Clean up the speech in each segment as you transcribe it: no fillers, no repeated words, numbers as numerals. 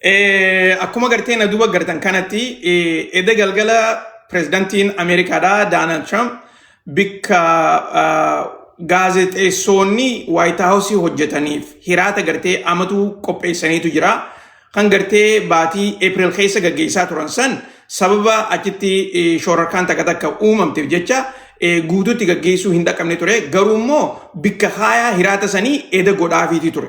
Akkuma gartee na duuba gartan kanatti, edda galgala pirezidantiin Ameerikaadhaa Doonaald Trump bikka gaazexeessonni White House hojjetaniif hiraata gartee amatu qopheessaniitu jira. Kan gartee baatii April keessa gaggeessaa turan san sababa achitti shororkaan takka takka uumamteef jecha guutuutti gaggeessuu hin dhaqqabne ture. Garuu immoo bikka haayaa hiraata sanii eda godhaafiiti ture.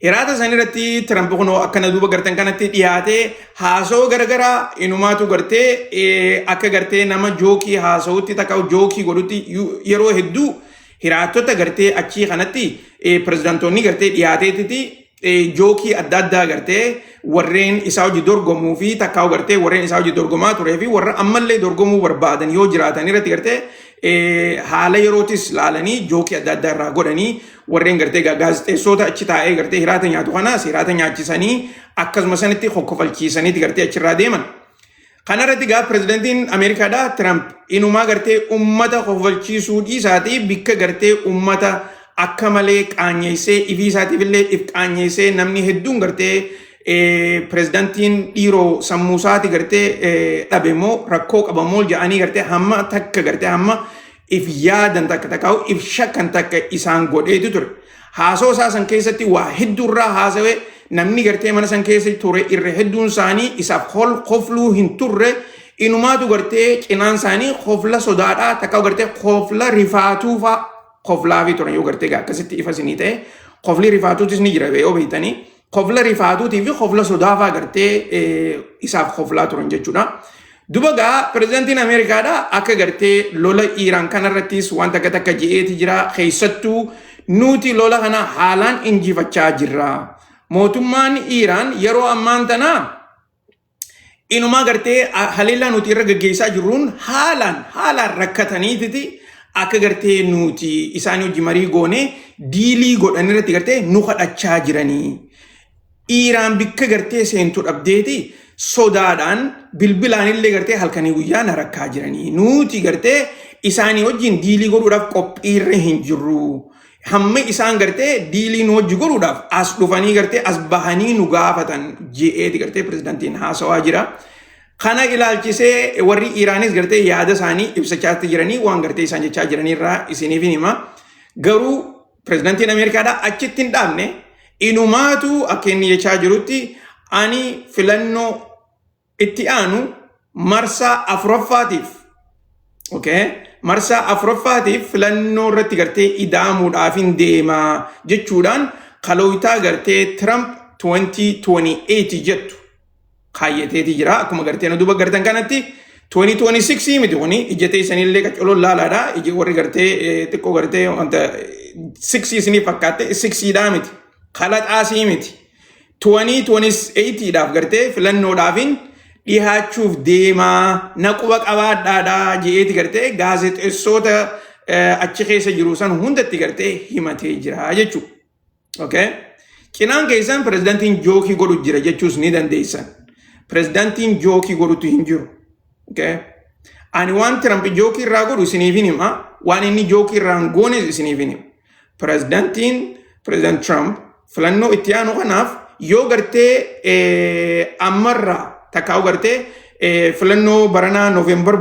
Hiraata san irratti Trump kunoo akkana duuba gartan kanatti dhiyaatee haasawoo garagaraa inumaatu gartee akka gartee nama joke haasawutti, takka joke godhutti, yeroo hedduu hiraattota gartee achii kanatti pirezidaantoonni gartee dhiyaateetiti joke adda addaa gartee warreen isaa hojii dorgomuu fi takkaa gartee warreen isaa hojii dorgomaa turee fi warra ammallee dorgomuu barbaadan yoo jiraatan irratti gartee haala yerootis laalanii joke adda addaa irraa godhanii, warreen gartee gaazexeessota achi taa'ee gartee hiraata nyaatu kanaas hiraata nyaachisanii, akkasuma sanitti kokkofalchiisaniiti gartee achirraa deeman. Kanarratti gaa pirezidantiin Ameerikaadhaa Trump inumaa gartee ummata koffalchiisuu dhiisaatii bikka gartee ummata akka malee qaanyeessee, ifii isaatiif illee if qaanyeessee, namni hedduun gartee pirezidantiin dhiiroo sammuu isaati gartee dhabe moo rakkoo qaba moo jedhanii gartee hamma takka gartee hamma if yaadan takka takkaa'u if shakkan takka isaan godheetu ture. Haasoo isaa san keessatti waa hedduurraa haasawee, namni gartee mana san keessa ture irra hedduun isaanii isaaf kofluu hin turre. Inumaatu gartee cinaan isaanii kofla sodaadhaa takka gartee kofla rifaatuu fa'a koflaafii turan. Yoo gartee akkasitti ifa isinii ta'e, kofli rifaatuutis ni jira yoo beektanii, kofla rifaatuutii fi kofla sodaafaa gartee isaaf koflaa turan jechuudha. Duba gaa pirezidantiin Ameerikaadha akka gartee lola Iiraan kanarrattis waan takka takka je'eeti jira. Keessattuu nuti lola kana haalaan injifachaa jirra. Mootummaan Iiraan yeroo ammaan tanaa inumaa gartee haleellaa nuti irra gaggeessaa jirruun haalaan haalaan rakkataniititi akka gartee nuti isaanii hojii marii goone deal godhan irratti gartee nu kadhachaa jiranii. Iiraan bikka gartee seentu dhabdeeti sodaadhaan bilbilaan illee gartee halkanii guyyaa na rakkaa jiranii. Nuti gartee isaanii wajjin deal godhuudhaaf qophiirra hin jirru. Hamma isaan gartee deal nu wajji godhuudhaaf as dhufanii gartee as bahanii nu gaafatan je'eeti gartee pirezidantiin haasawaa jira. Kana ilaalchisee warri Iiraanis gartee yaada isaanii ibsachaa jiranii, waan gartee isaan jechaa jiranirraa isiniif hima. Garuu pirezidantiin Ameerikaadhaa achitti hin dhaabne. Inumaatu akka inni jechaa jirutti, ani filannoo itti aanu marsaa afuraffaatiif, okay, marsaa afuraffaatiif filannoo irratti gartee ida'amuudhaaf hin deemaa jechuudhaan kalooyitaa gartee Trump 2028 jettu kaayyateeti jira. Akkuma gartee na duuba gartan kanatti 2026 miti kuni, ija teessanillee qaccoloon laalaadha. Iji warri gartee xiqqoo gartee wanta 6 isinii fakkaatte 6 dhaa miti, kalaxaasii miti. 2028 dhaaf gartee filannoodhaafin dhihaachuuf deemaa, na quba qabaadhaadhaa je'eeti gartee gaazexeessoota achi keessa jiru san hundatti gartee himatee jira jechuudha. Okay? Cinaan keessan pirezidantiin joke godhu jira jechuus ni dandeessan. Pirezidantiin joke godhutu hin jiru. Okay? Ani waan Trump joke irraa godhu isiniif hin hima. Waan inni joke irraa hin goones isiniif hin hima. Pirezidantiin, Pireezidant Trump, filannoo itti aanu kanaaf yoo gartee ammarraa takkaa'u gartee filannoo baranaa November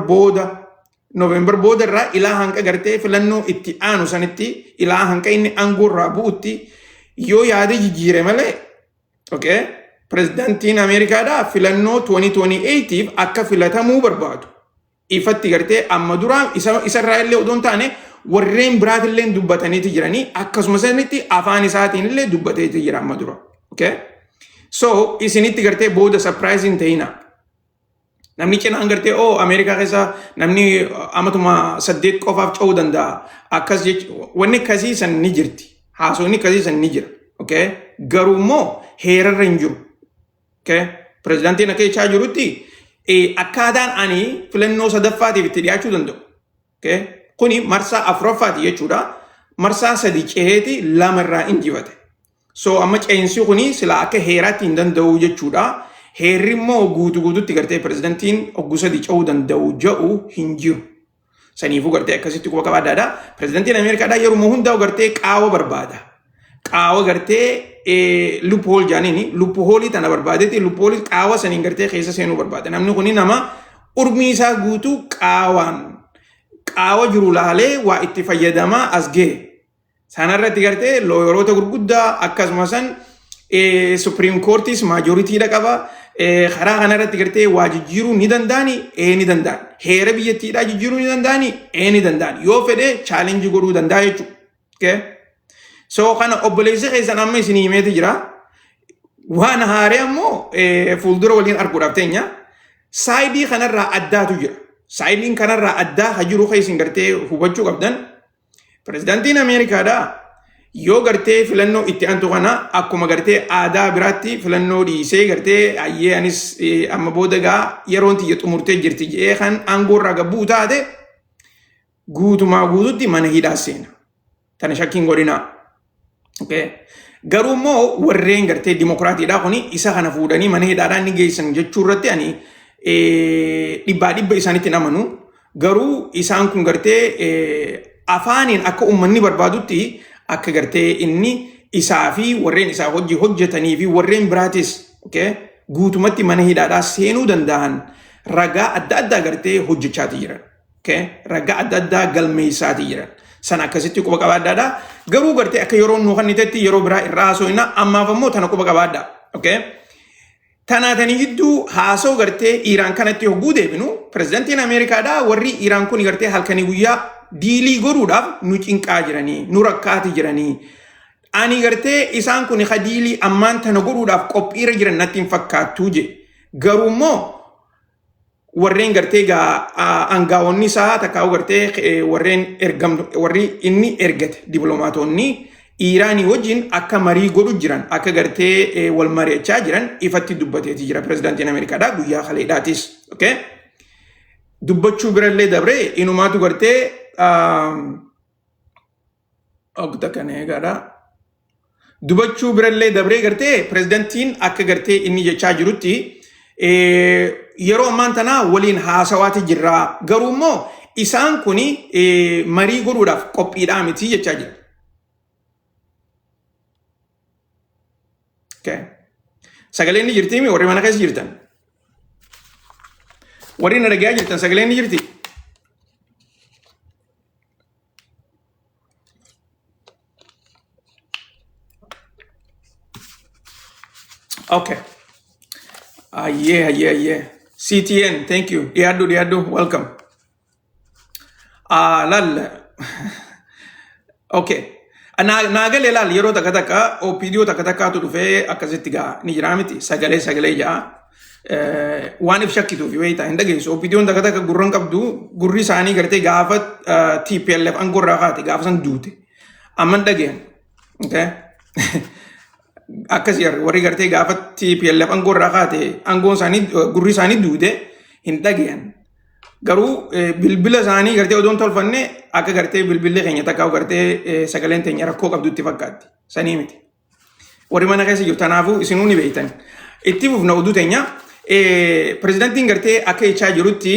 booda irraa ilaa hanqa gartee filannoo itti aanu sanitti, ilaa hanqa inni aangoo irraa bu'utti yoo yaada jijjiire malee, okay, pirezidantiin Ameerikaadhaa filannoo 2028tiif akka filatamuu barbaadu ifatti gartee amma duraa isarraa illee odoo hin taane warreen biraatillee dubbataniiti jiranii, akkasuma sanitti afaan isaatiin illee dubbateeti jira amma dura. Okay? So isinitti gartee booda surprise hin ta'ina. Namni cinaan gartee oo Ameerikaa keessa namni amatuma 8 qofaaf ce'uu danda'a. Akkas jech wanni akkasii san ni jirti. Haasofni akkasii san ni jira. Okay? Garuu immoo heerarra hin jiru. Okay? Pirezidaantiin akka jechaa jirutti, akkaataan ani filannoo sadaffaatiif itti dhiyaachuu danda'u. Okay? Kuni marsaa afuraffaati jechuudha. Marsaa sadi ceheeti lama irraa injifate. So amma ce'insi kuni sila akka heeraatti hin danda'u jechuudha. Heerri immoo guutuu guututti gartee pirezidantiin ogguu sadi ce'uu danda'u jedhu hin jiru. Saniifuu gartee akkasitti quba qabaadhaadha. Pirezidantiin Ameerikaadhaa yeroo hundaa gartee qaawa barbaada. Qaawa gartee loophole jaaniini loopholeii tana barbaadeeti loopholeii qaawa saniin gartee keessa seenuu barbaade. Namni kuni nama urmii isaa guutuu qaawaan qaawa jiru laalee waa itti fayyadamaa as gahe. Sanarratti gartee lawyeroota gurguddaa akkasuma san Supreme Courtis majoritydha qaba. Karaa kanarratti gartee waa jijjiiruu ni danda'ani ee ni danda'an. Heera biyyattiidhaa jijjiiruu ni danda'ani ee ni danda'an. Yoo fedhe challenge godhuu danda'a jechuudha. So kana obboleessi keessan amma isinii himeeti jira. Waan haaree ammoo fuuldura waliin arguudhaaf teenya. Sideii kanarraa addaatu jira. Sideiin kanarraa addaa ha jiru kan isin gartee hubachuu qabdan. Pirezidaantiin Ameerikaadhaa yoo gartee filannoo itti aantu kana akkuma gartee aadaa biraatti filannoo dhiisee gartee ayyee anis amma booda gaa yeroon tiyya xumurtee jirti jedhee kan aangoo irraa gabbuu taate guutumaa guututti mana hidhaa seena. Tana shakkiin godhinaa. Okay. Garuu immoo warreen gartee dimokiraatiidhaa kuni isa kana fuudhanii mana hidhaadhaan ni geessan jechuu irratti ani dhibbaa dhibba isaanitti hin amanu. Garuu isaan kun gartee afaaniin akka uummanni barbaadutti akka gartee inni isaa fi warreen isaa hojii hojjetanii fi warreen biraatis, okay, guutumatti mana hidhaadhaa seenuu danda'an ragaa adda addaa gartee hojjechaati jiran. Okay? Ragaa adda addaa galmeessaati jiran. Sana akkasitti quba qabaadhaadha. Garuu gartee akka yeroo nu kannitetti yeroo biraa irraa haasofna, ammaaf ammoo tana quba qabaadha. Okay? Tanaatanii gidduu haasoo gartee Iiraan kanatti hogguu deebinu, pirezidantiin Ameerikaadhaa warri Iiraan kun gartee halkanii guyyaa dealii godhuudhaaf nu cinqaa jiranii, nu rakkaati jiranii. Ani gartee isaan kun ka dealii ammaan tana godhuudhaaf qophiirra jiran natti hin fakkaattuu je. Garuu immoo warreen gartee gaa aangaa'onni isaa takkaa'u gartee warreen ergam warri inni ergate diploomaatonni Iiraanii wajjin akka marii godhu jiran, akka gartee wal mari'achaa jiran ifatti dubbateeti jira pirezidaantiin Ameerikaadhaa guyyaa kaleedhaatis. Okay? Dubbachuu birallee dabree inumaatu gartee ogta kana eegaadha. Dubbachuu birallee dabree gartee pirezidaantiin akka gartee inni jechaa jirutti yeroo ammaan tanaa waliin haasawaati jirra. Garuu immoo isaan kuni marii godhuudhaaf qophiidhaa miti jechaa jira. Okay. Sagaleen ni jirti warri mana keessa jirtan? Warri na dhagayaa jirtan, sagaleen ni jirti? Okay. Ayyee, ayyee, ayyee. CTN, thank you. Dhiyaadhu, dhiyaadhu. Welcome. Ah, laal. Okay. Naa galee laal, yeroo takka takka OPDO takka takkaatu dhufee akkasitti gaa ni jiraa miti, sagalee sagalee ja'a. Waan if shakkituuf beektaa hin dhageessu. OPDOon takka takka gurra hin qabdu, gurri isaanii gartee gaafa TPLF aangoo irraa kaate gaafa san duute. Amma hin dhageen. Okay. Akkas warri gartee gaafa TPLF aangoo irraa kaate aangoon isaanii gurri isaanii duute hin dhagayan. Garuu bilbila isaanii gartee odoon tolfanne akka gartee bilbilli keenya takka gartee sagaleen teenya rakkoo qabdutti fakkaatti. Sanii miti. Warri mana keessa jiru tanaafuu isinuu ni beektan. Itti fufna oduu teenya. Pirezidantiin gartee akka jechaa jirutti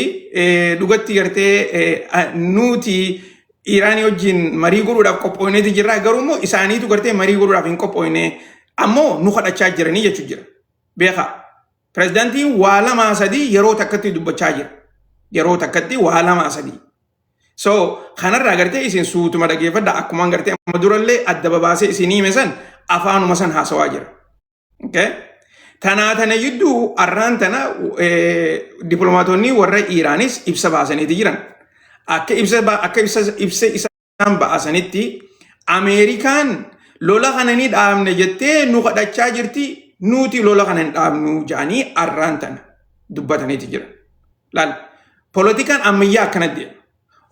dhugatti gartee nuti Iraanii wajjin marii godhuudhaaf qophooyneeti jirra. Garuu immoo isaaniitu gartee marii godhuudhaaf hin qophooyne, ammoo nu kadhachaa jiranii jechuu jira. Beekaa. Pirezidantiin waa lamaa sadii yeroo takkatti dubbachaa jira. Yeroo takkatti waa lamaa sadii. So kanarraa gartee isin suutuma dhageeffadha, akkumaan gartee amma durallee adda babaasee isin hime san afaanuma san haasawaa jira. Okay? Tanaa tana jidduu arraan tana diplomaatonni warra Iraanis ibsa baasaniiti jiran. Akka ibsa isaan baasanitti Ameerikaan lola kana ni dhaabne jettee nu kadhachaa jirti, nuti lola kana hin dhaabnu jedhanii arraan tana dubbataniiti jiran. Laal, poolitikaan ammayyaa akkanatti deema.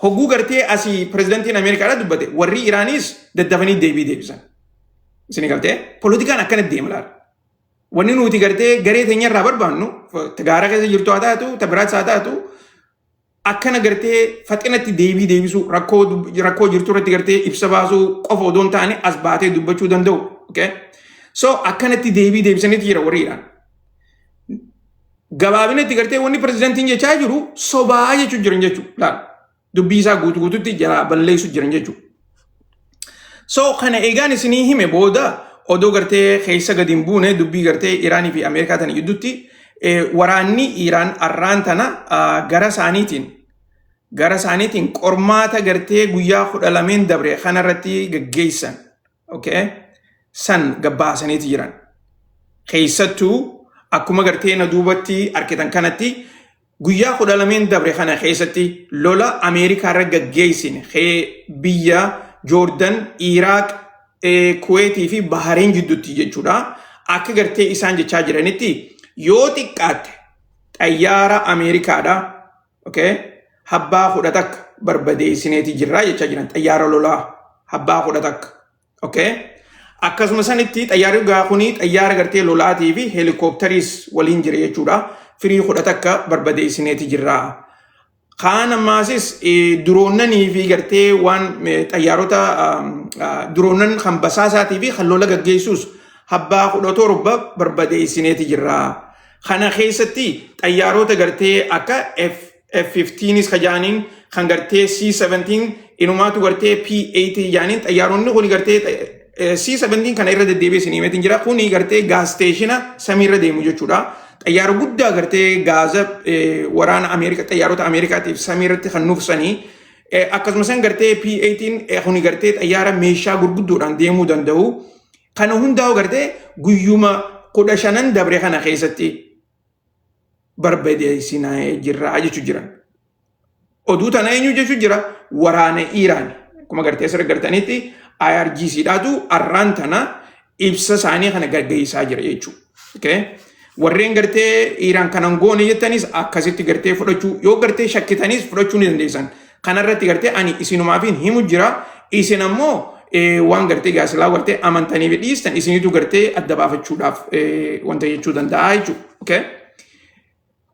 Hogguu gartee asii pirezidantiin Ameerikaadhaa dubbate warri Iraanis daddafanii deebii deebisan. Isin galtee poolitikaan akkanatti deema laal. Wanni nuti gartee garee teenya irraa barbaannu gaara keessa jirtu haa taatu, ta biraas haa taatu, akkana gartee faxinatti deebii deebisuu, rakkoo jirtu irratti gartee ibsa baasuu qofa odoo hin taane as baatee dubbachuu danda'u. Okay? So akkanatti deebii deebisaniitu jira warri Iraan. Gabaabinatti gartee wanni pirezidantiin jechaa jiru sobaa jechuu jiran jechuudha. Laal, dubbii isaa guutuu guutuutti jalaa balleessu jiran jechuudha. So kana eegaan isinii hime booda, odoo gartee keessa gadi hin buune, dubbii gartee Iraanii fi Ameerikaa tana gidduutti, waraanni Iraan arraan tana gara isaaniitiin qormaata gartee guyyaa 12 dabre kanarratti gaggeessan, okay, san gabbaasaniiti jiran. Keessattuu akkuma gartee na duubatti argitan kanatti, guyyaa 12 dabre kana keessatti lola Ameerikaa irra gaggeessine biyya Joordan, Iraaq, Kuweetii fi Bahareen jidduutti jechuudha. Akka gartee isaan jechaa jiranitti, yoo xiqqaatte xayyaara Ameerikaadha. Okay? Habbaa 11 barbadeessineeti jirraa jechaa jiran, xayyaara lolaa habbaa 11. Okay? Akkasuma sanitti xayyaarri kuni xayyaara gartee lolaatii fi heelikooptariis waliin jira jechuudha. Firii 11 barbadeessineeti jirra. Kaan ammaasis diroonnanii fi gartee waan xayyaarota diroonnan kan basaasaatii fi kan lola gaggeessuus habbaa 17 barbadeessineeti jirra. Kana keessatti xayyaarota gartee akka F-15s kajaaniin, kan gartee C-17, inumaatu gartee P-8 jaaniin, xayyaaronni kun gartee C-17 kana irra deddeebi'ee isin himeetiin jira. Kuni gartee gas station samiirra deemu jechuudha. Xayyaara guddaa gartee gaaza waraana Ameerikaa, xayyaarota Ameerikaatiif samiirratti kan nuufsanii. Akkasumas gartee P-8 kuni gartee xayyaara meeshaa gurguddoodhaan deemuu danda'u. Kana hundaa'u gartee guyyuma 15 dabre kana keessatti barbadeessinaa jirra jechuu jiran. Oduu tana eenyu jechuu jira? Waraana Iraan. Akkuma gartee asirra gartanitti, IRGC dhaatu arraan tana ibsa isaanii kana gaggeessaa jira jechuudha. Okay? Warreen gartee Iraan kanan goone jettanis akkasitti gartee fudhachuu, yoo gartee shakkitanis fudhachuu ni dandeessan. Kanarratti gartee ani isinumaaf himu jira. Isin ammoo waan gartee gaasilaa gartee amantanii fi dhiistan isinitu gartee adda baafachuudhaaf wanta jechuu danda'a jechuudha. Okay?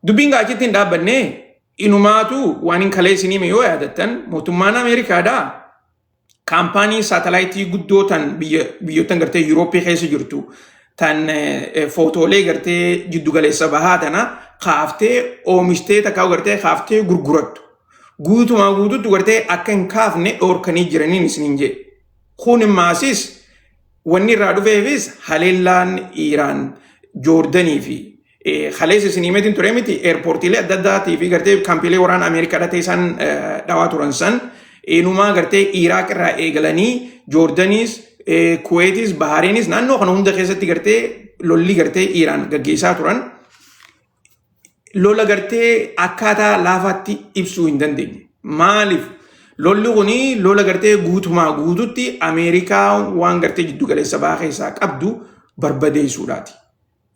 Dubbiin achitti hin dhaabbanne. Inumaatu waan hin kalee isinii yoo yaadattan, mootummaan Ameerikaadhaa kaampaanii saatalaayitii guddoo tan biyyoottan gartee Yurooppii keessa jirtu, tan footoolee gartee jiddugaleessa bahaa tana kaaftee oomishtee takkaa gartee kaaftee gurgurattu, guutumaa guututti gartee akka hin kaafne dhoorkanii jiraniin isiniin jedhe. Kun maasis wanni irraa dhufeefis haleellaan Iiraan Joordanii fi kaleessa isin himeetiin ture miti, eerpoortiilee adda addaatii fi gartee kaampiilee waraana Ameerikaadha ta'e isaan dhawaa turan san, inumaa gartee Iraaq irraa eegalanii Joordaniis, Kuweetis, Bahariinis, naannoo kana hunda keessatti gartee lolli gartee Iiraan gaggeessaa turan lola gartee akkaataa laafaatti ibsuu hin dandeenye. Maaliif? Lolli kuni lola gartee guutumaa guututti Ameerikaa waan gartee jiddu galeessa bahaa keessaa qabdu barbadeessuudhaati.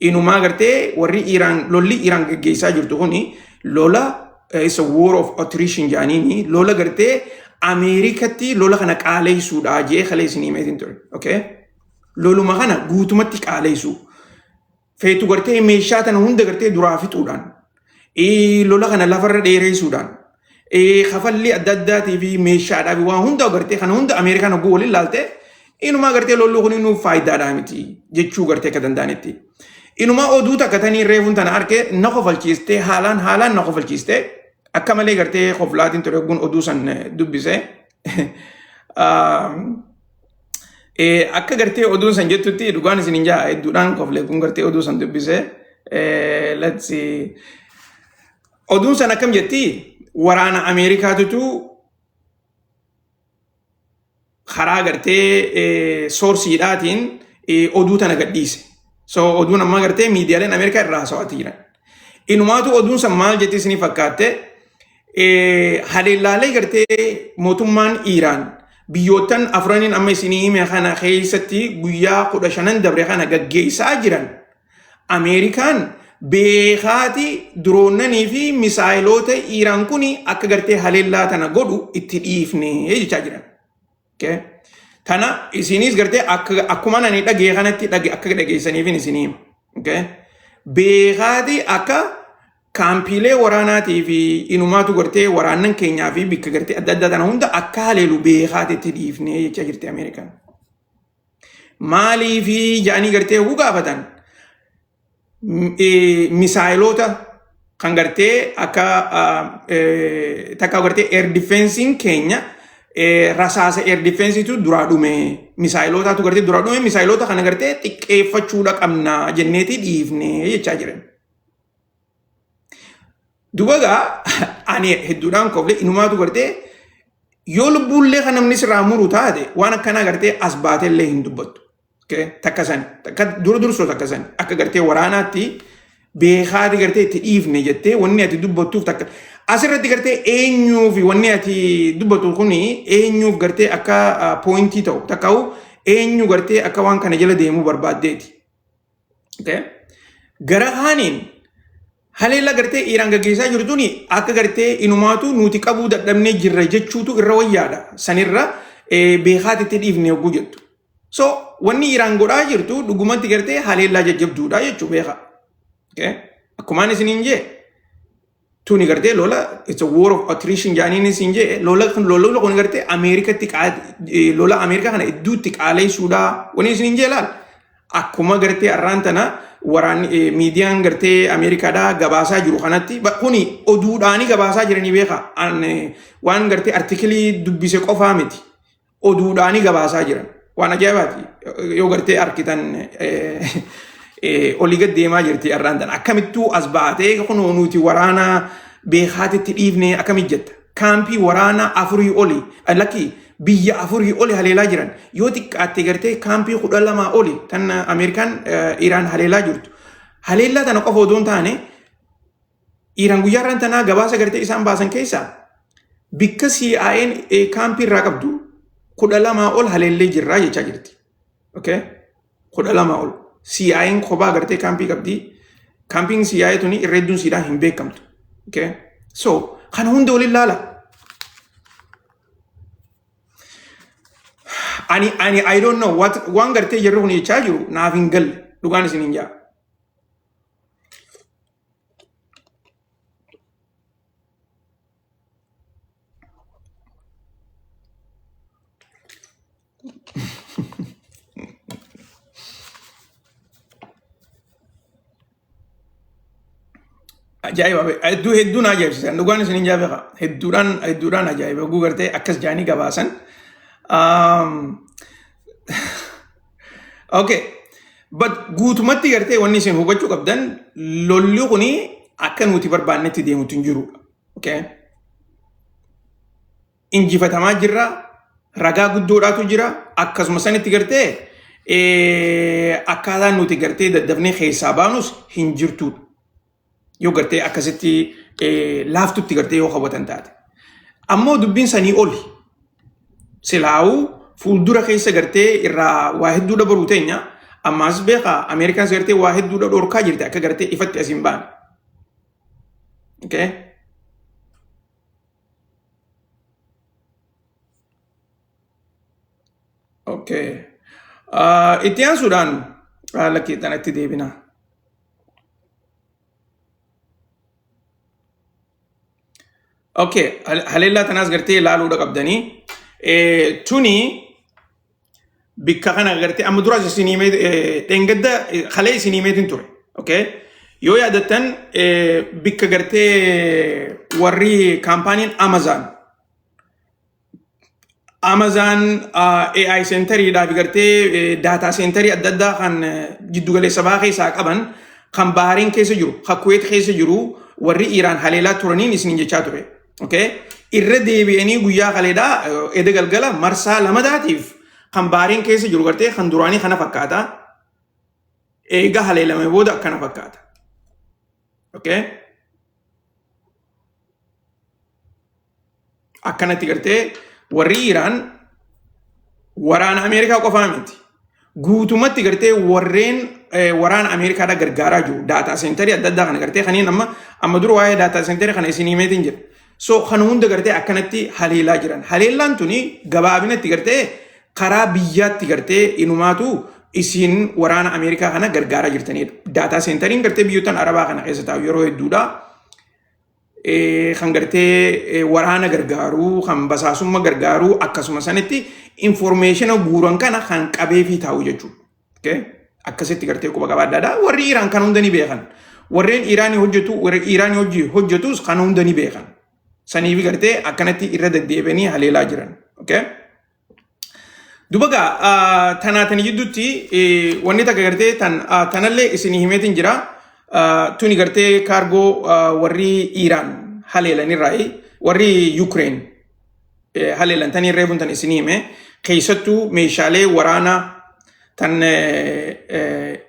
Inumaa gartee warri Iraan, lolli Iraan gaggeessaa jirtu kuni lola isa war of attrition jedhaniini, lola gartee Ameerikatti lola kana qaaleessuudha jee kalee isin himeetiin ture. Okay? Loluma kana guutumatti qaaleessuu. Feetu gartee meeshaa tana hunda gartee duraa fixuudhaan, lola kana lafarra dheeressuudhaan, kafalli adda addaatii fi meeshaadhaa fi waan hunda gartee kana hunda Ameerikaan hogguu waliin laalte, inumaa gartee lolli kun nuuf faayidaadhaa miti jechuu gartee akka danda'anitti. Inumaa oduu takka tanii reefuun tana argee na kofalchiistee, haalaan haalaan na kofalchiistee, akka malee gartee koflaatiin ture hogguun oduu san dubbise. Akka gartee oduun san jettutti, dhugaan isin hin jaa, hedduudhaan koflee kun gartee oduu san dubbise. Let's see. Oduun san akkam jetti? Waraana Ameerikaatutu karaa gartee soorsiidhaatiin oduu tana gadhiise. So oduun ammaa gartee miidiyaaleen Ameerikaa irraa haasawaatii jiran. Inumaatu oduun san maal jetti isinii fakkaatte? Haleellaalee gartee mootummaan Iiraan biyyoottan afraniin amma isinii hime kana keessatti guyyaa 15 dabre kana gaggeessaa jiran, Ameerikaan beekaati diroonnanii fi misaayiloota Iiraan kun akka gartee haleellaa tana godhu itti dhiifne jechaa jiran. Tana isinis gartee akkuma nani dhagee kanatti akka dhageessaniifin isinii hima. Beekaati akka kaampiilee waraanaatii fi inumaatu gartee waraannan keenyaa fi bikka gartee adda addaa tana hunda akka haleelu beekaati itti dhiifne jechaa jirti Ameerikaan. Maalii fi jedhanii gartee hoguu gaafatan, misaayiloota kan gartee akka takka gartee air defensiin keenya Rasaasa air defensiitu duraa dhume, misaayilootaatu gartee duraa dhume, misaayiloota kana gartee xiqqeeffachuudha qabna jenneeti dhiifne jechaa jiran. Duba gaa ani hedduudhaan kofle. Inumaatu gartee yoo lubbuullee kan namni sirraa muru taate waan akkanaa gartee as baateellee hin dubbattu. Takka sani takka dura dursoo takka sani akka gartee waraanaatti beekaati gartee itti dhiifne jettee wanni ati dubbattuuf takka asirratti gartee eenyuuf wanni ati dubbattu kuni eenyuuf gartee akka poointii ta'u takka'u eenyu gartee akka waan kana jala deemuu barbaaddeeti. Gara kaaniin haleella gartee Iiraan gaggeessaa jirtuun akka gartee inumaatu nuti qabuu dadhabnee jirra jechuutu irra wayyaadha. Sanirra beekaati itti dhiifne yogguu jettu. So wanni Iiraan godhaa jirtu dhugumatti gartee haleellaa jajjabduudha jechuu beeka. Okay? Akkumaan isiniin jee tuni gartee lola, it's a war of attrition jaaniin isin jee, lola kun lola kun gartee Ameerikatti lola Ameerikaa kana idduutti qaaleessuudha wanni isiniin jee laal. Akkuma gartee arraan tana waraanni miidiyaan gartee Ameerikaadhaa gabaasaa jiru kanatti kuni oduudhaanii gabaasaa jiranii beeka. Waan gartee artikilii dubbise qofaa miti. Oduudhaanii gabaasaa jiran. Waan ajaa'ibaati. Yoo gartee arkitan olii gad deemaa jirti arraan tana. Akkamittuu as baatee kun nuti waraana beekaatitti dhiifne akkamit jetta? Kaampii waraana afurii oli, lakki, biyya afurii oli haleelaa jiran. Yoo xiqqaatte gartee kaampii 12 oli tan Ameerikaan Iraan haleelaa jirtu. Haleellaa tana qofa odoo hin taane Iiraan guyyaa irraan tanaa gabaasa gartee isaan baasan keessaa bikka CIA'n kaampii irraa qabdu 12 ol haleellee jirraa jechaa jirti. Okay? 12 ol. CIA'n kophaa gartee kaampii qabdi. Kaampiin CIA tuni irra hedduun siidhaan hin beekamtu. Okay? So, kana hunda waliin laala. Ani I don't know what waan gartee jarri kun jechaa jiru naaf hin galle, dhugaan isin hin jaa. Ajaa'iba, hedduu hedduun ajaa'ibsiisan, dhugaan isin hin jaabeeka, hedduudhaan hedduudhaan ajaa'iba oguu gartee akkas jaanii gabaasan. Okay. But guutumatti gartee wanni isin hubachuu qabdan lolli kuni akka nuti barbaannetti deemutu hin jirudha. Okay. Injifatamaa jirra. Ragaa guddoodhaatu jira. Akkasuma sanitti gartee akkaataan nuti gartee daddafnee keessaa baanus hin jirtudha. Yoo gartee akkasitti laaftutti gartee yoo hawwatan taate. Ammoo dubbiin sanii oli. Silaa'uu fuuldura keessa gartee irraa waa hedduudha baruu teenya. Ammaas beekaa, Ameerikaan gartee waa hedduudha dhorkaa jirti akka gartee ifatti as hin baane. Okay. Okay. Itti aansuudhaan lakkii tanatti deebina. Okay, haleellaa tanaas gartee ilaaluudha qabdanii. Tuni bikka kana gartee amma duraas isin himee dheengadda kalee isin himeetiin ture. Okay. Yoo yaadattan bikka gartee warri kaampaaniin Amazon AI centeriidhaaf gartee data centerii adda addaa kan jiddugaleessa bahaa keessaa qaban, kan Bahareen keessa jiru, kan Kuwait keessa jiru warri Iraan haleelaa turaniin isiniin jechaa ture. Okay? Irra deebi'anii guyyaa kaleedhaa eda galgala marsaa lamadaatiif kan Bahareen keessa jiru gartee kan duraanii kana fakkaata. Eega haleelame booda akkana fakkaata. Okay? Akkanatti gartee warri Iraan waraana Ameerikaa qofaa miti. Guutumatti gartee warreen waraana Ameerikaadha gargaaraa jiru. Data centerii adda addaa kana gartee kaniin amma dura waa'ee data centerii kana isin himeetiin jira. So kana hunda gartee akkanatti haleelaa jiran. Haleellaan tuni gabaabinatti gartee karaa biyyaatti gartee inumaatu isin waraana Ameerikaa kana gargaaraa jirtanidha. Data centeriin gartee biyyoottan Arabaa kana keessa taa'u yeroo hedduudha. Kan gartee waraana gargaaruu, kan basaasumma gargaaruu, akkasuma sanitti informationa guuran kana kan qabeefii taa'u jechuudha. Okay? Akkasitti gartee quba qabaadhaadha. Warri Iraan kan hunda ni beekan. Warreen Iraanii hojjetu, warri Iraanii hojii hojjetus kan hunda ni beekan. Saniif gartee akkanatti irra deddeebi'anii haleelaa jiran. Okay? Duba gaa tanaa tani jidduutti wanni takka gartee tan tanallee isinii himeetiin jira. Tuni gartee kaargoo warri Iiraan haleelanirraayi, warri Yukreen haleelan tanii reefuun tan isinii hime, keessattuu meeshaalee waraanaa tan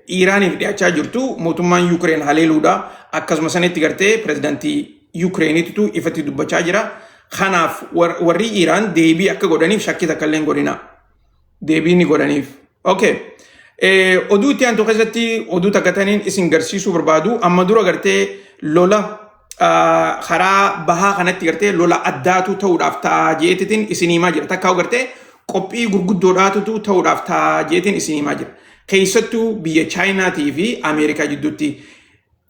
Iiraaniif dhiyaachaa jirtu mootummaan Yukreen haleeluudha. Akkasuma sanitti gartee pirezidaantii Yukreeniitu ifatti dubbachaa jira. Kanaaf warri Iiraan deebii akka godhaniif shakkii takka illee hin godhina. Deebii ni godhaniif. Okay. Oduu itti aantu keessatti oduu takka taniin isin garsiisuu barbaadu, amma dura gartee lola karaa bahaa kanatti gartee lola addaatu ta'uudhaaf ta'a jeetitiin isin himaa jira. Takkaa gartee qophii gurguddoodhaatutu ta'uudhaaf ta'a jeetiin isin himaa jira. Keessattuu biyya Chaayinaatii fi Ameerikaa jidduutti.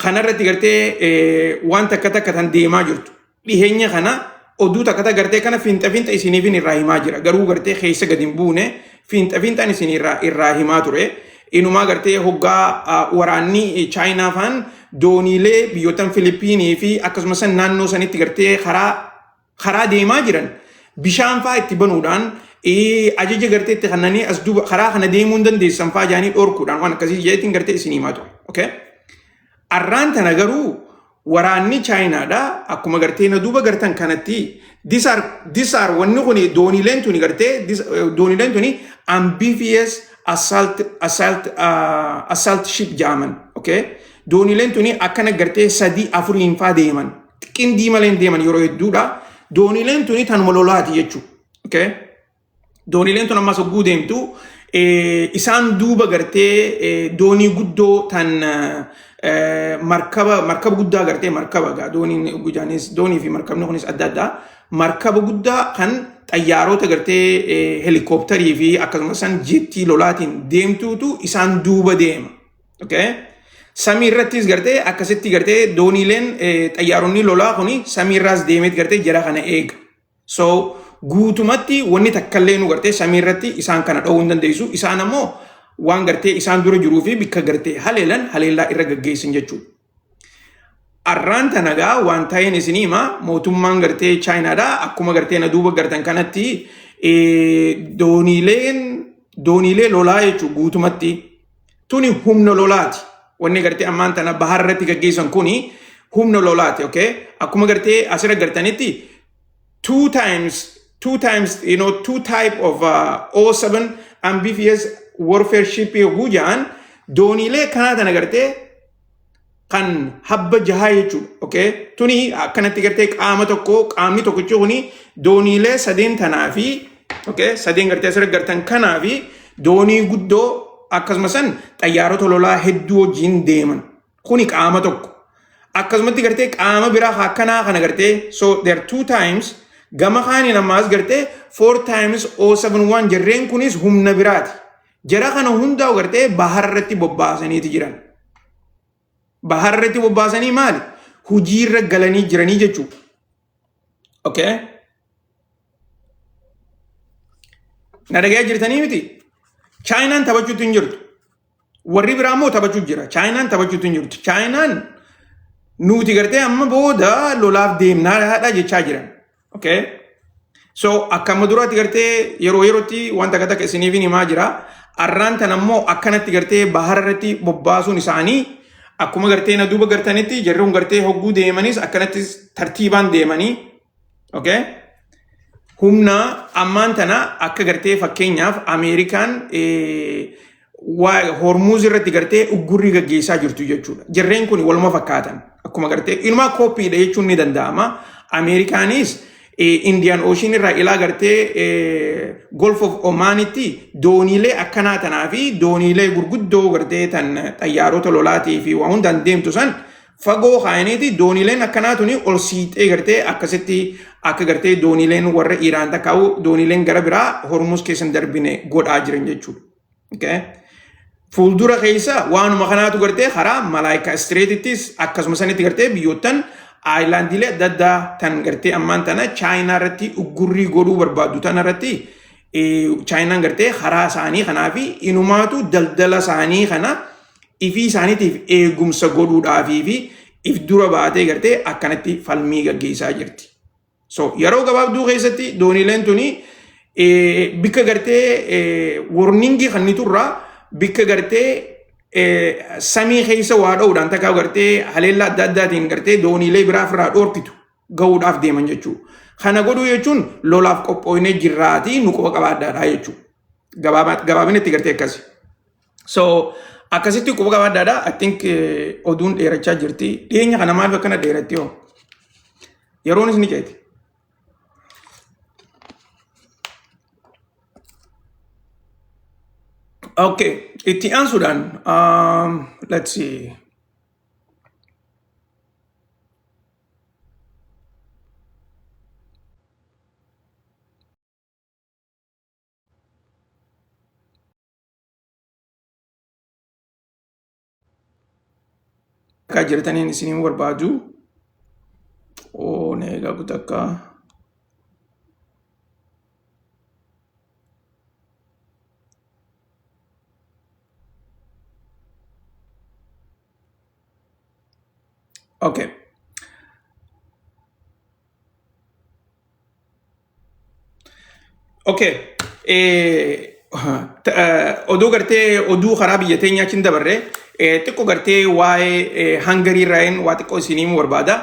Kanarratti gartee waan takka takka tan deemaa jirtu. Dhiheenya kana oduu takka takka gartee kana fiinxa fiinxa isiniifin irraa himaa jira. Garuu gartee keessa gadi hin buune, fiinxa fiinxaan isin irraa himaa ture. Inumaa gartee hoggaa waraanni Chaayinaa faan dooniilee biyyoottan Filipiinii fi akkasumas naannoo sanitti gartee karaa deemaa jiran bishaan faa itti banuudhaan, ajaja gartee itti kennanii, as duuba karaa kana deemuu hin dandeessan faa jaanii dhorkuudhaan waan akkasii jeetiin gartee isin himaa ture. Okay? Arraan tana garuu waraanni Chaayinaadha akkuma gartee na duuba gartan kanatti these are wanni kun dooniileen tuni gartee dooniileen tuni amphibious assault ship jedhaman. Okay? Dooniileen tuni akkana gartee sadii afuriin faa deeman. Qindii malee hin deeman yeroo hedduudha. Dooniileen tuni tanuma lolaati jechuudha. Okay? Dooniileen tun ammas hogguu deemtu isaan duuba gartee doonii guddoo tan markaba guddaa gartee, markaba gaa dooniin gujaanis doonii fi markabni kunis adda addaa, markaba guddaa kan xayyaarota gartee helikoophtarii fi akkasumas san jettii lolaatiin deemtuutu isaan duuba deema. Okay? Samii irrattis gartee akkasitti gartee dooniileen xayyaaronni lolaa kuni samii irraas deemeet gartee jara kana eega. So guutumatti wanni takkallee nu gartee samii irratti isaan kana dhowwuu hin dandeessu. Isaan ammoo waan gartee isaan dura jiruu fi bikka gartee haleelan haleellaa irra gaggeessan jechuudha. Arraan tana gaa waan ta'een isinii hima, mootummaan gartee Chaayinaadhaa akkuma gartee na duuba gartan kanatti dooniilee lolaa jechuudha guutumatti tuni humna lolaati. Wanni gartee ammaan tana bahar irratti gaggeessan kuni humna lolaati. Okay? Akkuma gartee asirra gartanitti two times two type of 07 amphibious warfare ship yogguu jedhan, dooniilee kanaa tana gartee kan habba jahaa jechuudha. Okay? Tuni akkanatti gartee qaama tokko, qaamni tokkichi kuni dooniilee sadeen tanaa fi, okay, sadeen gartee asirra gartan kanaa fi doonii guddoo akkasuma san xayyaarota lolaa hedduu wajjin deeman. Kuni qaama tokko. Akkasumatti gartee qaama biraa akkanaa kana gartee, so there are two times, gama kaaniin ammaas gartee four times 071 jarreen kunis humna biraati. Jara kana hundaa gartee bahar irratti bobbaasaniiti jiran. Bahar irratti bobbaasanii maali? Hujiirra galanii jiranii jechuudha. Okay? Na dhagayaa jirtanii miti? Chaayinaan taphachuutti hin jirtu. Warri biraa immoo taphachuu jira. Chaayinaan taphachuutti hin jirtu. Chaayinaan nuti gartee amma booda lolaaf deemnaa haadha jechaa jiran. Okay? So akka amma duraatti gartee yeroo yerootti wanta akka takka isiniif himaa jira. Arraan tan ammoo akkanatti gartee bahara irratti bobbaasuun isaanii akkuma gartee na duuba gartanitti jarri kun gartee hogguu deemanis akkanatti tartiibaan deemanii. Okay? Humna ammaan tana akka gartee fakkeenyaaf Ameerikaan Hormuuz irratti gartee uggurrii gaggeessaa jirtu jechuudha. Jarreen kun waluma fakkaatan. Akkuma gartee inumaa kooppiidha jechuun ni danda'ama. Ameerikaanis Indian Ocean irraa ilaa gartee Gulf of Omanitti dooniilee akkanaa tanaa fi dooniilee gurguddoo gartee tan xayyaarota lolaatii fi waa hundaan deemtu san fagoo kaayaniiti, dooniileen akkanaa tuni ol siixee gartee akkasitti akka gartee dooniileen warra Iraan takkaa'u dooniileen gara biraa Hormuz keessan darbine godhaa jiran jechuudha. Okay? Fuuldura keessa waanuma kanaatu gartee karaa Malacca Straitittis akkasuma sanitti gartee biyyoottan islandiilee adda addaa tan gartee ammaan tana Chaayinaa irratti uggurrii godhuu barbaaddu tana irratti Chaayinaan gartee karaa isaanii kanaa fi inumaatu daldala isaanii kana ifii isaaniitiif eegumsa godhuudhaafii fi if dura baatee gartee akkanatti falmii gaggeessaa jirti. So yeroo gabaabduu keessatti dooniileen tuni Bikka gartee warningii kanniturraa bikka gartee samii keessa waa dha'uudhaan takkaa gartee haleellaa adda addaatiin gartee dooniilee biraa ofirraa dhoorkitu gahuudhaaf deeman jechuudha. Kana godhuu jechuun lolaaf qophooynee jirraatii nu quba qabaadhaadha jechuudha. Gabaabinatti gartee akkasi. So akkasitti quba qabaadhaadha. I think oduun dheerachaa jirti. Dhiyeenya kana maaliif akkana dheeratti hoo? Yeroonis ni ceeti. Okay, itti aansuudhaan let's see. Akka jirtaniin isiniin barbaadu. Oo, neegaa kutakka. Okay. Okay. Oduu gartee oduu karaa biyya teenyaa achiin dabarre xiqqoo gartee waa'ee Hangarii irraayin waa xiqqoo isinii himuu barbaada.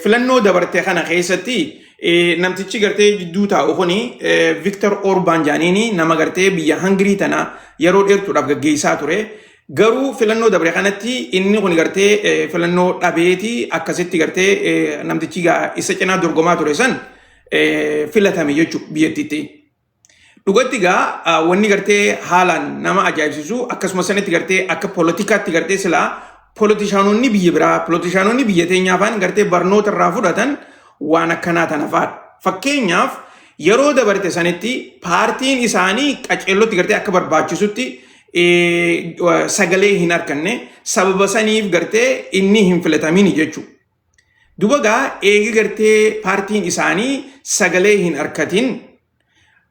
Filannoo dabarte kana keessatti namtichi gartee jidduu taa'u kuni Viktor Orbaan jaaniini nama gartee biyya Hangarii tana yeroo dheertuudhaaf gaggeessaa ture. Garuu filannoo dabre kanatti inni kun gartee filannoo dhabeeti akkasitti gartee namtichi isa cinaa dorgomaa ture san filatame jechuudha biyyattiitti. Dhugatti gaa wanni gartee haalaan nama ajaa'ibsiisu akkasuma sanitti gartee akka poolitikaatti gartee silaa polotishaanonni biyya biraa polotishaanonni biyya teenyaa afaan gartee barnoota irraa fudhatan waan akkanaa tana fa'aadha. Fakkeenyaaf yeroo dabarte sanitti paartiin isaanii qaceellotti gartee akka barbaachisutti sagalee hin arkanne sababa saniif gartee inni hin filatamini jechuudha. Duba gaa eegi gartee paartiin isaanii sagalee hin arkatin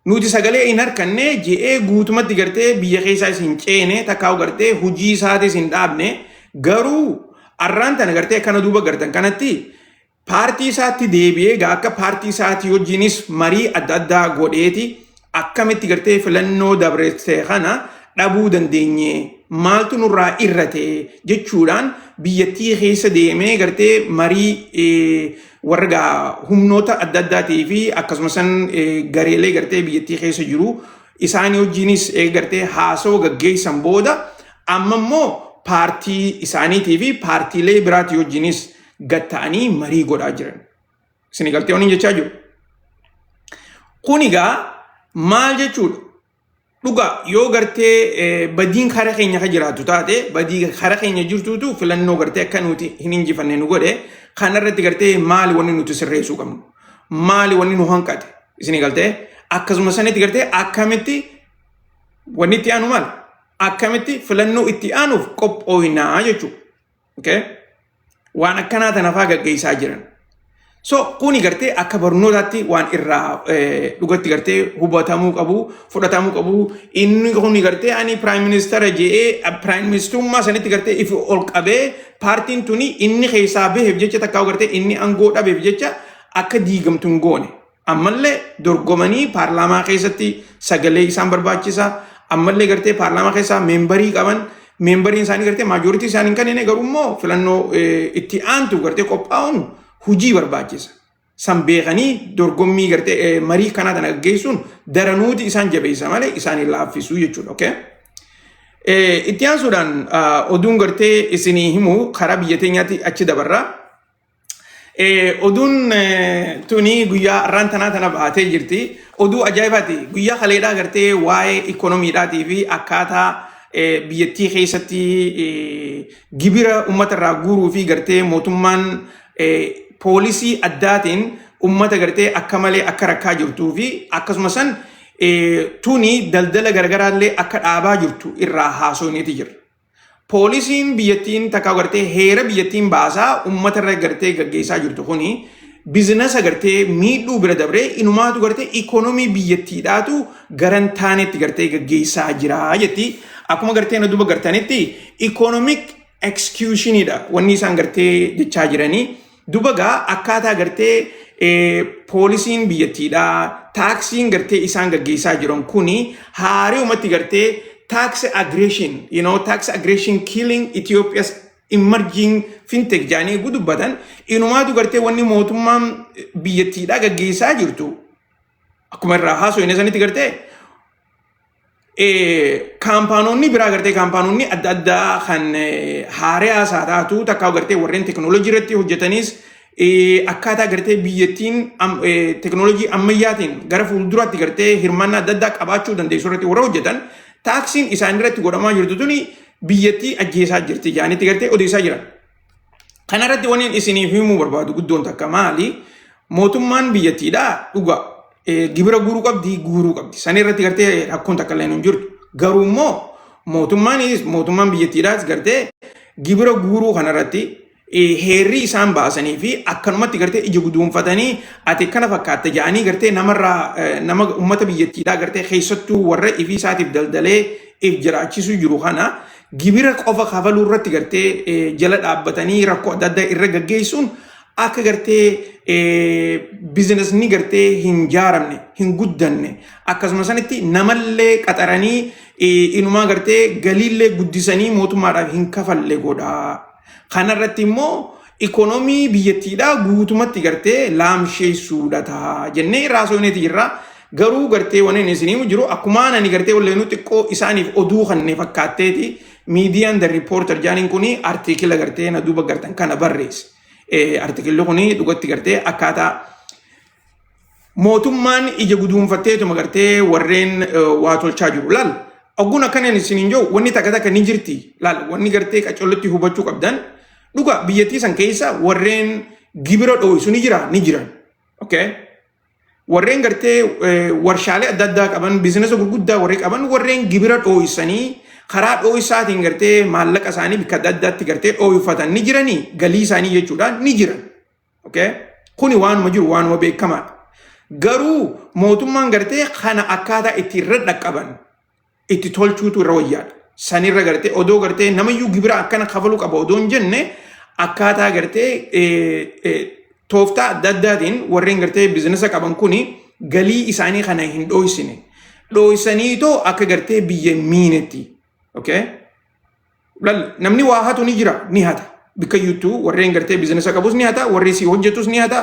nuti sagalee hin arkanne je'ee guutumatti gartee biyya keessaas hin ceene takkaa'u gartee hojii isaatis hin dhaabne garuu arraan tana gartee akkana duuba gartan kanatti paartii isaatti deebi'ee gaa akka paartii isaatii wajjinis marii adda addaa godheeti akkamitti gartee filannoo dabresse kana dhabuu dandeenye maaltu nurraa irrate jechuudhaan biyyattii keessa deemee gartee marii warra gaa humnoota adda addaatii fi akkasumas gareelee gartee biyyattii keessa jiru isaanii wajjinis gartee haasawaa gaggeessan booda amma immoo paartii isaaniitii fi paartiilee biraatii wajjinis gad ta'anii marii godhaa jiran. Isin galtee waniin jechaa jiru. Kun egaa maal jechuudha? Dhugaa yoo gartee badiin kara keenya ka jiraatu taate badii kara keenya jirtuutu filannoo gartee akka nuti hin injifanne nu godhe kanarratti gartee maali wanni nuti sirreessuu qabnu? Maali wanni nu hanqate? Isin galtee akkasuma sanitti gartee akkamitti wanni itti aanu maal? Akkamitti filannoo itti aanuuf qophooynaa jechuudha. Okay? Waan akkanaa tana fa'aa gaggeessaa jiran. So kuni gartee akka barnootaatti waan irraa dhugatti gartee hubatamuu qabu, fudhatamuu qabu. Inni kuni gartee ani prime minister je'ee prime ministerummaa sanitti gartee ifi ol qabee paartiin tuni inni keessaa baheef jecha takkaa gartee inni aangoo dhabeef jecha akka diigamtu hin goone. Ammallee dorgomanii paarlaamaa keessatti sagalee isaan barbaachisa. Ammallee gartee paarlaamaa keessaa memberii qaban memberiin isaanii gartee majority isaanii hin kennine garuu immoo filannoo itti aantu gartee qophaa'uun hujii barbaachisa. San beekanii dorgommii gartee marii kanaa tana gaggeessuun daranuuti isaan jabeessa malee isaan hin laaffisuu jechuudha. Okay? Itti aansuudhaan oduun gartee isinii himu karaa biyya teenyaatti achi dabarra. Oduun tuni guyyaa har'aan tanaa tana baatee jirti. Oduu ajaa'ibaati. Guyyaa kaleedhaa gartee waa'ee ikoonomiidhaatii fi akkaataa biyyattii keessatti gibira uummata irraa guuruu fi gartee mootummaan poolisii addaatiin uummata gartee akka malee akka rakkaa jirtuu fi akkasuma san tuni daldala garaagaraallee akka dhaabaa jirtu irraa haasofneeti jira. Poolisiin biyyattiin takka gartee heera biyyattiin baasaa uummata irra gartee gaggeessaa jirtu kuni businessa gartee miidhuu bira dabree inumaatu gartee ikoonomii biyyattiidhaatu garan taanetti gartee gaggeessaa jira jetti. Akkuma gartee na duba gartanitti economic executionidha wanni isaan gartee jechaa jiranii. Duba gaa akkaataa gartee poolisiin biyyattiidhaa taaksiin gartee isaan gaggeessaa jiran kuni haaree gartee tax aggression, tax aggression killing Ethiopia's emerging fintech jedhanii dubbatan. Inumaatu gartee wanni mootummaan biyyattiidhaa gaggeessaa jirtu akkuma irraa haasofne sanitti gartee kaampaanonni biraa gartee kaampaanonni adda addaa kan haaree haa taatu takkaa gartee warreen teknoolojii irratti hojjetanis akkaataa gartee biyyattiin teknoolojii ammayyaatiin gara fuulduraatti gartee hirmaannaa adda addaa qabaachuu dandeessu irratti warra hojjetan, taaksiin isaan irratti godhamaa jirtu tuni biyyattii ajjeesaa jirti jedhanitti gartee odeessaa jiran. Kanarratti wanni isiniif himuu barbaadu guddoon takka maali? Mootummaan biyyattiidhaa dhuga gibira guuruu qabdi, guuruu qabdi. San irratti gartee rakkoon takka illee hin jirtu. Garuu immoo mootummaan biyyattiidhaas gartee gibira guuruu kanarratti heerri isaan baasanii fi akkanumatti gartee ija guduunfatanii ati kana fakkaatte jedhanii gartee namarraa nama uummata biyyattiidhaa gartee keessattuu warra ifii isaatiif daldalee if jiraachisuu jiru kana gibira qofa kafaluu irratti gartee jala dhaabbatanii rakkoo adda addaa irra gaggeessuun akka gartee bizinesni gartee hin jaaramne, hin guddanne, akkasuma sanitti namallee qaxaranii inumaa gartee galiillee guddisanii mootummaadhaaf hin kafalle godhaa. Kanarratti immoo ikoonoomii biyyattiidhaa guutumatti gartee laamsheessuudha ta'a jennee irraa haasofneeti jirra. Garuu gartee wanni inni isinii jiru akkumaan ani gartee walleenuu xiqqoo isaaniif oduu kanneen fakkaatteeti miidiyaan The Reporter jaaniin kuni artiikila gartee na duuba gartan kana barreesse. Artiikilli kuni dhugatti gartee akkaataa mootummaan ija guduunfatteetuma gartee warreen waa tolchaa jiru. Laal, ogguun akkanaan isiniin jiru wanni takka takka ni jirti. Laal, wanni gartee qacollotti hubachuu qabdan dhuga biyyattii san keessa warreen gibira dho'isu ni jira, ni jiran. Okay? Warreen gartee warshaalee adda addaa qaban, biizinasa gurguddaa warreen qaban, warreen gibira dho'isanii karaa dho'isaatiin gartee maallaqa isaanii bakka adda addaatti gartee dho'ifatan ni jiranii, galii isaanii jechuudha, ni jiran. Okay? Kuni waanuma jiru, waanuma beekamaadha. Garuu mootummaan gartee kana akkaataa itti irra dhaqqaban itti tolchuutu irra wayyaadha. Sanirra gartee odoo gartee namayyuu gibira akkana kafaluu qaba odoo hin jenne, akkaataa gartee tooftaa adda addaatiin warreen gartee biizinasa qaban kuni galii isaanii kana hin dho'isine. Dho'isaniitoo akka gartee biyya miinetti. Okay? Namni waa hatu ni jira, ni hata. Bikka iyyuttuu warreen gartee biizinasa qabus ni hata, warri si hojjetus ni hata.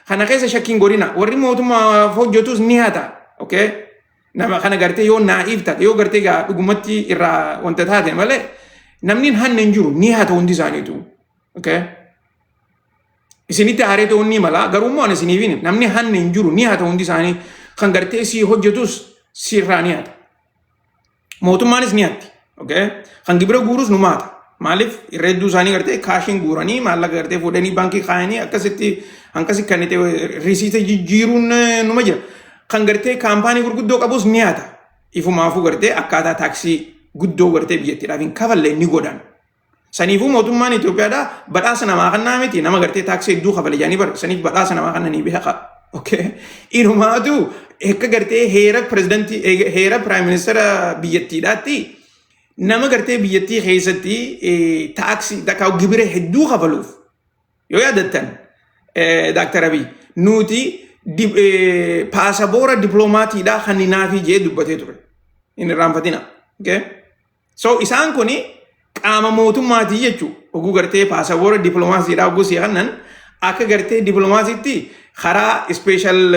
Kana keessa shakkiin godina. Warri mootummaaf hojjetus ni hata. Okay? Nama kana gartee yoo naive taate, yoo gartee gaa dhugumatti irraa wanta taate malee, namni hin hanne hin jiru, ni hata hundi isaaniitu. Okay? Isinitti haaree ta'uun ni mala, garuu immoo ani isiniif hin namni hanne hin jiru, ni hata hundi isaanii. Kan gartee si hojjetus sirraa ni hata. Mootummaanis ni hatti. Okay? Kan gibira guurus nu maata. Maaliif irra hedduu isaanii gartee kaashiin guuranii maallaqa gartee fuudhanii baankii kaayanii akkasitti akkasi kan itti risiita jijjiiruun numa jira. Kan gartee kaampaanii gurguddoo qabus ni hata. Ifumaafuu gartee akkaataa taaksii guddoo gartee biyyattiidhaaf hin kafalle ni godhan. Saniifuu mootummaan Itoophiyaadhaa badhaasa namaa kannaa miti, nama gartee taaksii hedduu kafale jedhanii bara saniif badhaasa namaa kannanii beeka. Okay. Inumaatu akka gartee heera pirezidantii, heera prime ministeera biyyattiidhaatti nama gartee biyyattii keessatti taaksii takkaa gibira hedduu kafaluuf, yoo yaadattan, Daaktar Abiy nuti paasaboora diploomaatiidhaa kan naafii jee dubbatee ture. Hin irraanfatina. Okay? So isaan kuni qaama mootummaatii jechuudha. Oguu gartee paasaboora dippiloomaasiidhaa oguu si kennan, akka gartee dippiloomaasiitti karaa special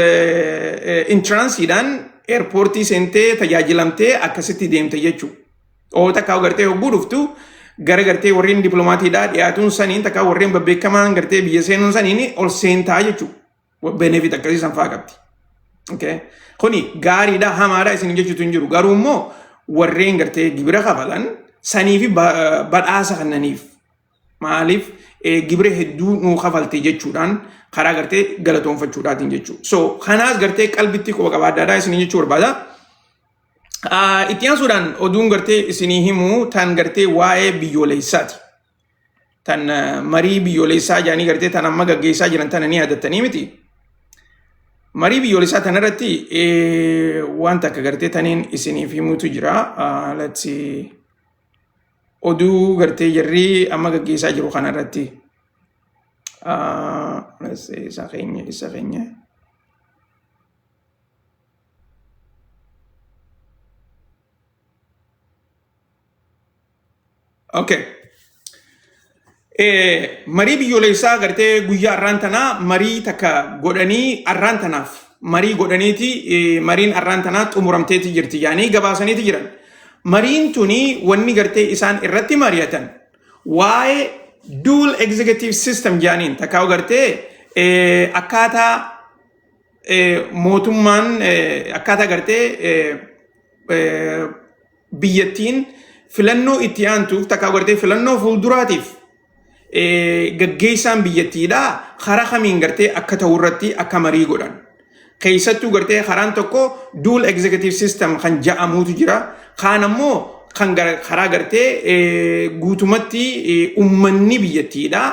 entranceiidhaan airportii seentee tajaajilamtee akkasitti deemte jechuudha. Oo takkaa gartee hogguu dhuftu gara gartee warreen dippiloomaatiidhaa dhiyaatuun saniin, takkaa warreen babbeekamaan gartee biyya seenuun saniin ol seentaa jechuudha. Benefit akkasii san fa'aa qabdi. Okay. Kuni gaariidha hamaadha isin jechuutu hin jiru. Garuu immoo warreen gartee gibira kafalan sanii fi badhaasa kennaniif. Maaliif gibira hedduu nuu kafalte jechuudhaan karaa gartee galatoonfachuudhaatiin jechuudha. So kanaas gartee qalbitti quba qabaadhaadhaa isin jechuu barbaada. Itti aansuudhaan oduun gartee isinii himu tan gartee waa'ee biyyoolessaati. Tan marii biyyoolessaa jedhanii gartee tan amma gaggeessaa jiran tana ni yaadattanii miti. Marii biyyoolessaa tanarratti wanta akka gartee taniin isiniif himutu jira. Let's see. Oduu gartee jarri amma gaggeessaa jiru kanarratti. Let's see, isa keenya isa keenya. Okay. Marii biyyoolessaa gartee guyyaa arraan tanaa marii takka godhanii arraan tanaaf marii godhaniiti mariin arraan tanaa xumuramteeti jirti yaanii gabaasaniiti jiran. Mariin tuni wanni gartee isaan irratti mari'atan waa'ee dual executive system jaaniin takkaa gartee akkaataa mootummaan akkaataa gartee biyyattiin filannoo itti aantuuf takkaa gartee filannoo fuulduraatiif gaggeessaan biyyattiidhaa karaa kamiin gartee akka ta'u irratti akka marii godhan. Keessattuu gartee karaan tokko dual executive system kan ja'amuutu jira. Kaan ammoo kan karaa gartee guutumatti uummanni biyyattiidhaa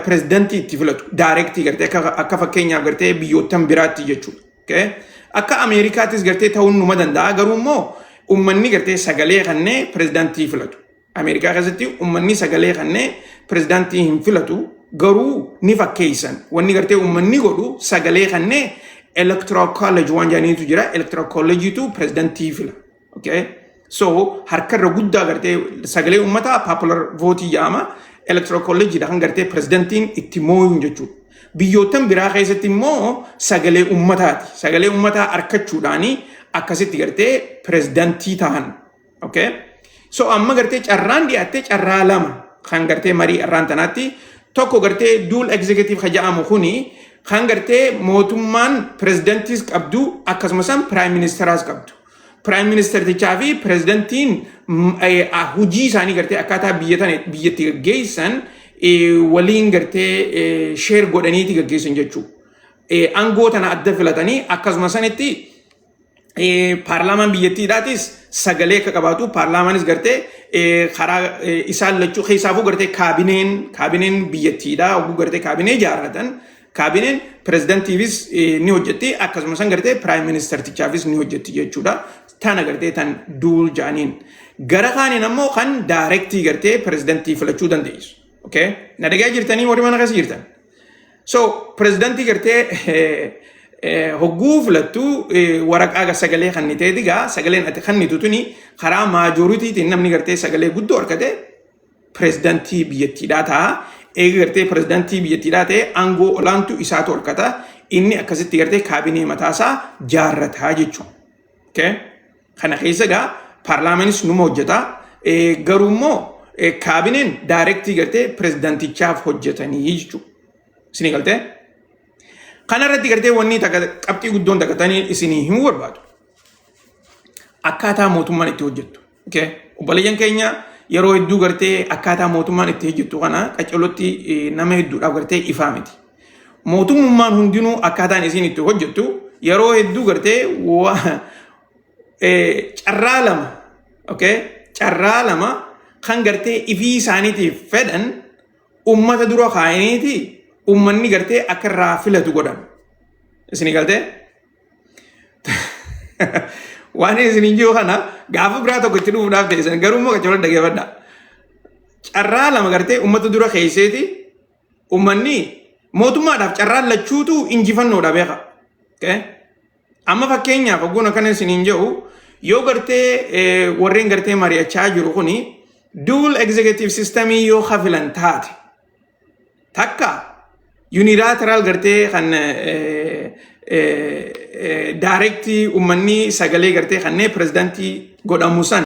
pirezidantii itti filatu. Direct gartee akka fakkeenyaaf gartee biyyoottan biraatti jechuudha. Akka Ameerikaattis gartee ta'uun numa danda'a, garuu immoo uummanni gartee sagalee kannee pirezidantii filatu. Ameerikaa keessatti uummanni sagalee kannee pirezidantii hin filatu, garuu ni fakkeessan. Wanni gartee uummanni godhu sagalee kannee electoral college waan jedhaniitu jira. Electoral college'itu pirezidantii fila. Okay? So harkarra guddaa gartee sagalee uummataa popular vote jedhama. Electoral college kan gartee pirezidantiin itti mooyuun jechuudha. Biyyoottan biraa keessatti immoo sagalee uummataati. Sagalee uummataa argachuudhaani akkasitti gartee pirezidantii ta'an. Okay? So amma gartee carraan dhiyaattee carraa lama kan gartee marii arraan tanaatti tokko gartee dual executive kan jedhamu kuni kan gartee mootummaan pirezidantiis qabdu akkasumas prime ministeraas qabdu. Prime ministertichaa fi pirezidantiin hojii isaanii gartee akkaataa biyya tana biyyatti gaggeessan waliin gartee share godhaniiti gaggeessan jechuudha. Aangoo tana adda filatanii akkasuma sanitti paarlaamaan biyyattiidhaatis sagalee akka qabaatu, paarlaamaanis gartee karaa isaan lachuu keessaafuu gartee kaabineen biyyattiidhaa oguu gartee kaabinee ijaarratan, kaabineen pirezidantiifis ni hojjetti, akkasuma san gartee prime ministertichaafis ni hojjetti jechuudha. Tana gartee tan dual ja'aniin. Gara kaaniin ammoo kan direct gartee pirezidantii filachuu dandeessu. Okay? Na dhagaa jirtanii warri mana keessa jirtan? So pirezidantii gartee hogguu filattu waraqaa sagalee kanniteeti gaa sagaleen ati kannitu tuni karaa majorityitiin namni gartee sagalee guddoo argate pirezidantii biyyattiidhaa ta'a. Eega gartee pirezidantii biyyattiidhaa ta'e aangoo olaantuu isaatu argata. Inni akkasitti gartee kaabinee mataasaa jaarrataa jechuudha. Okay? Kana keessa gaa paarlaamaanis numa hojjeta. Garuu immoo kaabineen direct gartee pirezidantichaaf hojjetanii jechuudha. Isinii galtee? Kana irratti gartee wanni takka qabxii guddoon takkatanii isinii himuu barbaadu. Akkaataa mootummaan itti hojjettu. Okay? Obboleeyyan keenya, yeroo hedduu gartee akkaataa mootummaan itti hojjettu kana qaccalotti nama hedduudhaaf gartee ifaa miti. Mootummaan hundinuu akkaataan isiin itti hojjettu yeroo hedduu gartee carraa lama, okay? Carraa lama kan gartee ifii isaaniitiif fedhan ummata dura kaa'aniiti ummanni gartee akka irraa filatu godhan. Isinii galtee? Waan isiniin jiru kana gaafa biraa tokko itti dhufuudhaaf ta'e, garuu immoo qaccaloon dhaggeeffadha. Carraa lama gartee ummata dura keesseeti ummanni mootummaadhaaf carraan lachuutu injifannoodha beeka. Amma fakkeenyaaf ogguun akkana isiniin jedhu, yoo gartee warreen gartee mari'achaa jiru kuni dual executive systemii yoo hafilan taate, takka unilateral gartee kan direct uummanni sagalee gartee kanneen pirezidaantii godhamu san